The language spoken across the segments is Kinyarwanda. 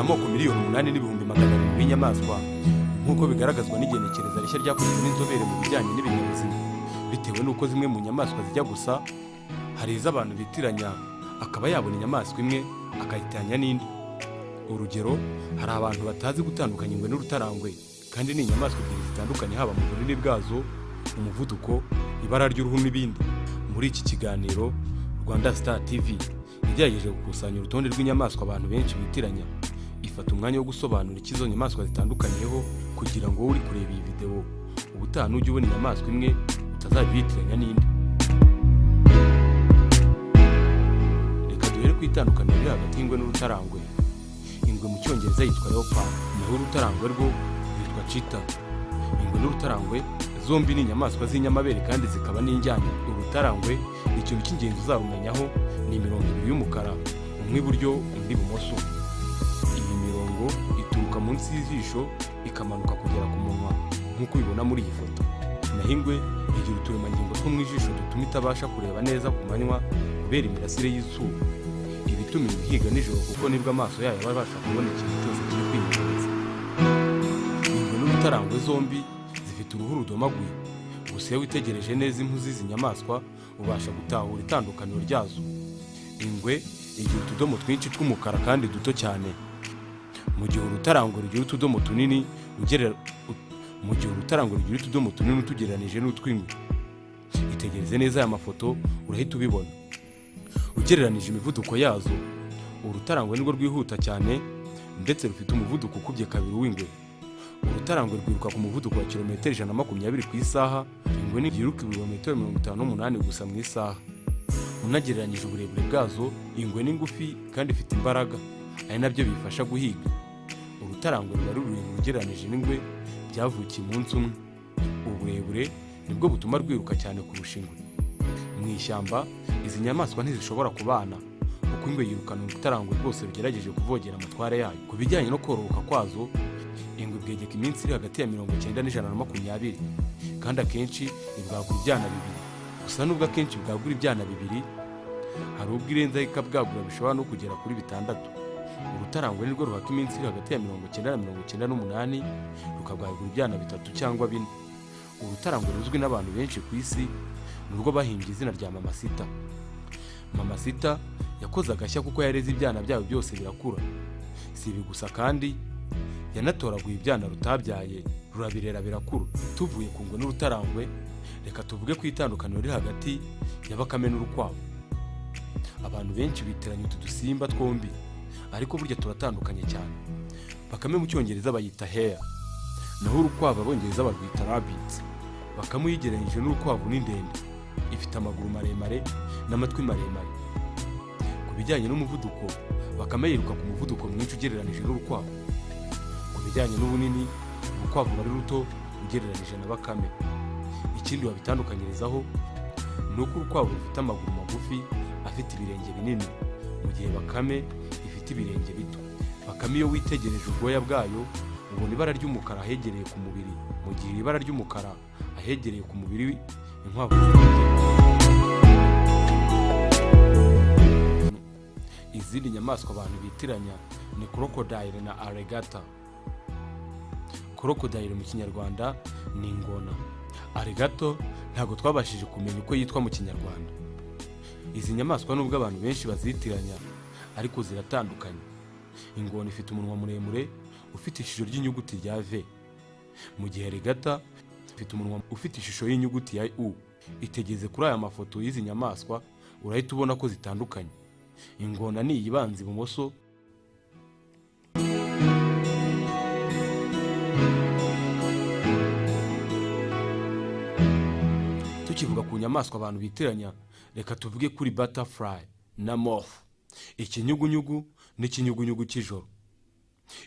Amoko 8,700,000 y'inyamaswa, nk'uko bigaragazwa n'igenekereza rishya ryakozwe n'inzobere mu bijyanye n'ibinyabuzima. Bitewe n'uko zimwe mu nyamaswa zijya gusa, hari izo abantu bitiranya, akaba yabona inyamaswa imwe akayitiranya n'indi. Urugero, hari abantu batazi gutandukanya ingwe n'urutarangwe, kandi ni inyamaswa ebyiri zitandukanye, haba mu bunini bwazo, umuvuduko, ibara ry'uruhu n'ibindi. Muri iki kiganiro, Rwanda Star TV yagerageje gukusanya urutonde rw'inyamaswa abantu benshi bitiranya, ifata umwanya wo gusobanura icyo izo nyamaswa zitandukanyeho, kugira ngo wowe uri kureba iyi videwo, ubutaha nujya ubona inyamaswa imwe utazajya uyitiranya n'indi. Reka duhere ku itandukaniro riri hagati y'ingwe n'urutarangwe. Ingwe mu Cyongereza yitwa leopard, naho urutarangwe rwo rwitwa cheetah. Ingwe n'urutarangwe zombi ni inyamaswa z'inyamabere kandi zikaba n'injyana. Urutarangwe, ikintu cy'ingenzi uzarumenyaho ni imirongo ibiri y'umukara, umwe iburyo undi ibumoso. Iyi mirongo ituruka munsi y'ijisho ikamanuka kugera ku munwa, nk'uko ubibona muri iyi foto. Naho ingwe igira uturemangingo two mu ijisho dutuma itabasha kureba neza ku manywa kubera imirasire y'izuba, ibituma ingwe ihiga nijoro, kuko nibwo amaso yayo aba abasha kubona ikintu cyose kiri kwiyegereza. Ingwe n'urutarangwe zombi zifite uruhu rudomaguye. Gusa iyo witegereje neza impu z'izi nyamaswa, ubasha gutahura itandukaniro ryazo. Ingwe igira utudomo twinshi tw'umukara kandi duto cyane, mu gihe urutarangwe rugira utudomo tunini mu gihe urutarangwe rugira utudomo tunini utugereranije n'utw'ingwe. Itegereze neza aya mafoto, urahita ubibona. Ugereranije imivuduko yazo, urutarangwe nirwo rwihuta cyane, ndetse rufite umuvuduko ukubye kabiri uw'ingwe. Urutarangwe rwiruka ku muvuduko wa kilometero 120 ku isaha, ingwe ntiyiruka ibirometero 58 gusa mu isaha. Unagereranyije uburebure bwazo, ingwe ni ngufi kandi ifite imbaraga, ari nabyo biyifasha guhiga. Urutarangwe ruba rurerure ugereranije n'ingwe, byavukiye umunsi umwe. Uburebure nibwo butuma rwiruka cyane kurusha ingwe. Mu ishyamba izi nyamaswa ntizishobora kubana, kuko ingwe yirukana urutarangwe rwose rugerageje kuvogera amatware yayo. Ku bijyanye no kororoka kwazo, ingwe ibwegeka iminsi iri hagati ya 90 na 120, kandi akenshi ibwagura ibyana bibiri gusa. Nubwo akenshi ibwagura ibyana bibiri, hari ubwo irenzaho ikabwagura, bishobora no kugera kuri bitandatu. Urutarangwe nirwo ruhaka iminsi iri hagati ya 90 na 98, rukabwagura ibyana bitatu cyangwa bine. Urutarangwe ruzwi n'abantu benshi ku isi ni urwo bahimbye izina rya Mama Sita. Mama Sita yakoze agashya, kuko yareze ibyana byayo byose birakura. Si ibi gusa kandi, yanatoraguye ibyana rutabyaye, rurabirera birakura. Tuvuye ku ngwe n'urutarangwe, reka tuvuge ku itandukaniro riri hagati ya bakame n'urukwavu. Abantu benshi bitiranya utu dusimba twombi, ariko burya turatandukanye cyane. Bakame mu Cyongereza bayita hare, naho urukwavu Abongereza barwita rabbit. Bakame uyigereranyije n'urukwavu ni ndende, ifite amaguru maremare n'amatwi maremare. Ku bijyanye n'umuvuduko, bakame yiruka ku muvuduko mwinshi ugereranije n'urukwavu. Ku bijyanye n'ubunini, urukwavu ruba ari ruto ugereranije na bakame. Ikindi wabitandukanyirizaho ni uko urukwavu rufite amaguru magufi afite ibirenge binini, mu gihe bakame ifite ibirenge bito. Bakame, iyo witegereje ubwoya bwayo, ubona ibara ry'umukara ahegereye ku mubiri, mu gihe ibara ry'umukara ahegereye ku mubiri inkwavu zitagira. Izindi nyamaswa abantu bitiranya ni crocodile na alligator. Crocodile mu Kinyarwanda ni ingona, alligator ntabwo twabashije kumenya uko yitwa mu Kinyarwanda. Izi nyamaswa, nubwo abantu benshi bazitiranya, ariko ziratandukanye. Ingona ifite umunwa muremure ufite ishusho ry'inyuguti rya V, mu gihe alligator ifite umunwa ufite ishusho y'inyuguti ya U. Itegeze kuri aya mafoto y'izi nyamaswa, urahita ubona ko zitandukanye. Ingona ni iyibanza ibumoso. Tukivuga ku nyamaswa abantu bitiranya, reka tuvuge kuri butterfly na moth, ikinyugunyugu n'ikinyugunyugu cy'ijoro.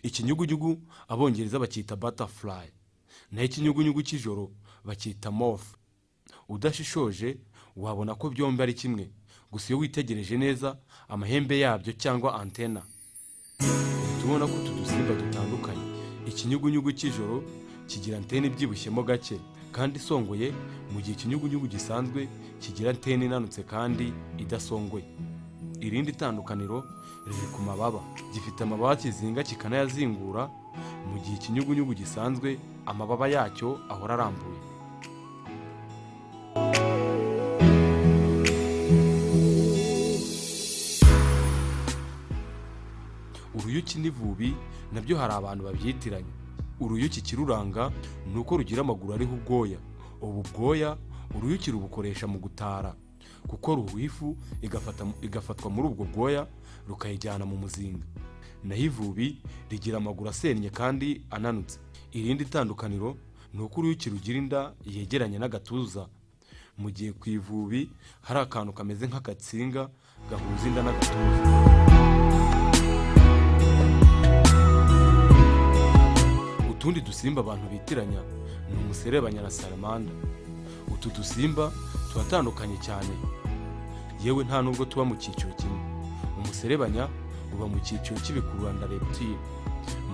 Ikinyugunyugu Abongereza bacyita butterfly, naho ikinyugunyugu cy'ijoro bacyita moth. Udashishoje wabona ko byombi ari kimwe, gusa iyo witegereje neza amahembe yabyo cyangwa antena, uhita ubona ko utu dusimba dutandukanye. Ikinyugunyugu cy'ijoro kigira antene ibyibushyemo gake kandi isongoye, mu gihe ikinyugunyugu gisanzwe kigira antene inanutse kandi idasongoye. Irindi tandukaniro riri ku mababa. Gifite amababa kizinga kikanayazingura, mu gihe ikinyugunyugu gisanzwe amababa yacyo ahora arambuye. Uruyuki n'ivubi nabyo hari abantu babyitiranya. Uruyuki ikiruranga ni uko rugira amaguru ariho ubwoya. Ubu bwoya uruyuki rubukoresha mu gutara, kuko ruhuha ifu igafatwa muri ubwo bwoya, rukayijyana mu muzinga. Naho ivubi rigira amaguru asennye kandi ananutse. Irindi tandukaniro ni uko uruyuki rugira inda yegeranye n'agatuza, mu gihe ku ivubi hari akantu kameze nk'agatsinga gahuza inda n'agatuza. Utundi dusimba abantu bitiranya ni umuserebanya na salamanda. Utu dusimba turatandukanye cyane, yewe nta nubwo tuba mu cyiciro kimwe. Umuserebanya uba mu cyiciro cy'ibikururanda, reptile,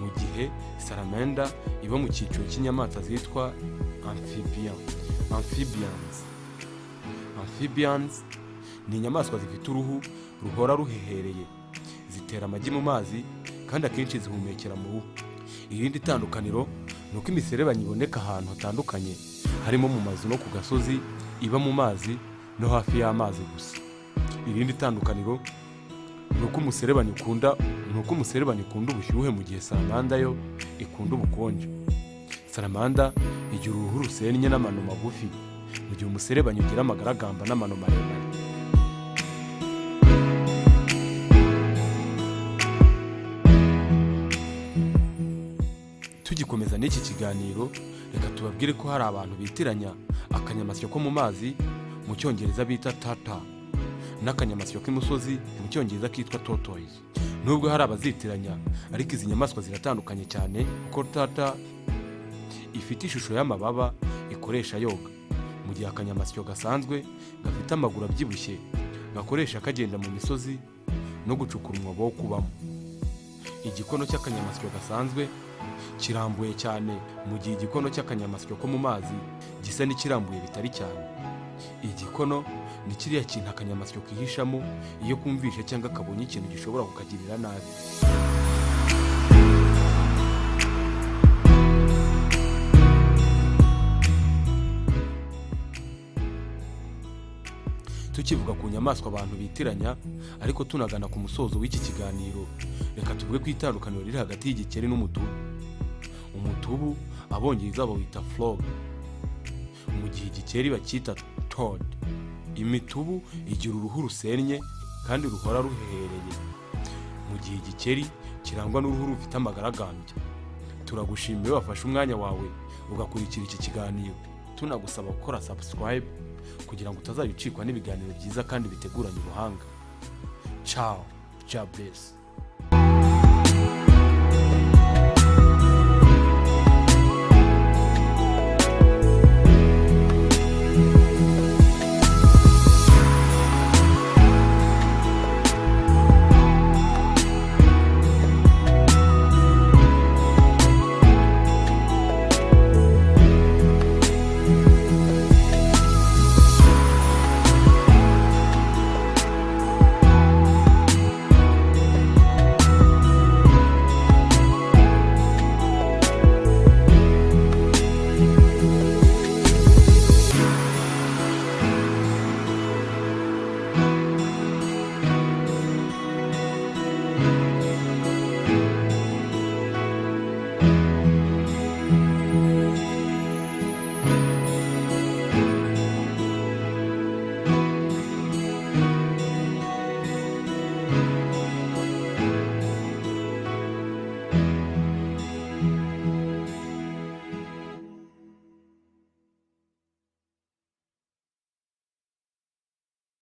mu gihe salamanda iba mu cyiciro cy'inyamaswa zitwa amphibian, amphibians. Amphibians ni inyamaswa zifite uruhu ruhora ruhehereye, zitera amagi mu mazi kandi akenshi zihumekera mu ruhu. Irindi tandukaniro ni uko imiserebanya iboneka ahantu hatandukanye, harimo mu mazu no ku gasozi, iba mu mazi no hafi y'amazi gusa. Irindi tandukaniro ni uko umuserebanya ukunda ubushyuhe, mu gihe salamanda yo ikunda ubukonje. Salamanda igira uruhu rusennye n'amano magufi, mu gihe umuserebanya ugira amagaragamba n'amano maremare. Tugikomeza n'iki kiganiro, reka tubabwire ko hari abantu bitiranya akanyamasyo ko mu mazi, mu Cyongereza bita turtle, n'akanyamasyo k'imusozi, mu Cyongereza kitwa tortoise. Nubwo hari abazitiranya, ariko izi nyamaswa ziratandukanye cyane, kuko turtle ifite ishusho y'amababa ikoresha yoga, mu gihe akanyamasyo gasanzwe gafite amaguru abyibushye gakoresha kagenda mu misozi no gucukura umwobo wo kubamo. Igikono cy'akanyamasyo gasanzwe kirambuye cyane, mu gihe igikono cy'akanyamasyo ko mu mazi gisa n'ikirambuye bitari cyane. Igikono ni kiriya kintu akanyamasyo kihishamo iyo kumvishe cyangwa kabonye ikintu gishobora kukagirira nabi. Tukivuga ku nyamaswa abantu bitiranya, ariko tunagana ku musozo w'iki kiganiro, reka tuvuge ku itandukaniro riri hagati y'igikeri n'umutubu. Umutubu Abongereza bawita frog, mu gihe igikeri bacyita toad. Imitubu igira uruhu rusennye kandi ruhora ruhehereye, mu gihe igikeri kirangwa n'uruhu rufite amagaragambya. Turagushimiye wafashe umwanya wawe ugakurikira iki kiganiro, tunagusaba gukora subscribe kugira ngo utazajya ucikwa n'ibiganiro byiza kandi biteguranye ubuhanga. Ciao, God bless.